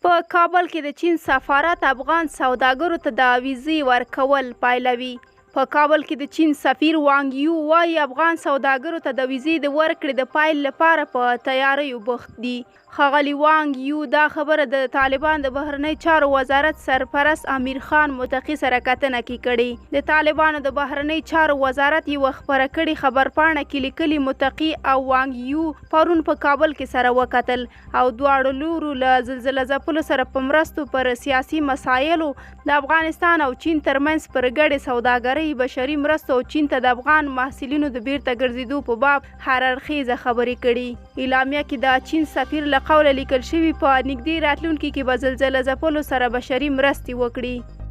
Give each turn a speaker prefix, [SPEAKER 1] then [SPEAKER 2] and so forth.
[SPEAKER 1] په کابل کې د چین سفارت افغان سوداګرو ته د ویزې ورکول پیلوي. په کابل کې د چین سفیر وانګ یو وايي، افغان سوداګرو ته د ویزې د ورکړې د پیل لپاره په تیاریو بوخت دي. ښاغلي وانګ یو دا خبره د طالبان د بهرنیو چارو وزارت سرپرست امیر خان متقي سره کتنه کې کړې. د طالبانو د بهرنیو چارو وزارت یوه خپره کړې خبرپاڼه کې لیکلي، متقي او وانګ یو پرون په کابل کې سره وکتل او دواړو لورو له زلزله ځپلو سره په مرستو، پر سیاسي مسایلو، د افغانستان او چین ترمنځ پر ګډې سوداګرۍ، بشري مرستو او چین ته د افغان محصلینو د بیرته ګرځېدو په باب هر اړخیزه خبرې کړي. اعلامیه کې د چین سفیر له قوله لیکل شوي، په نږدې راتلونکي کې به زلزله ځپلو سره بشري مرستې وکړي.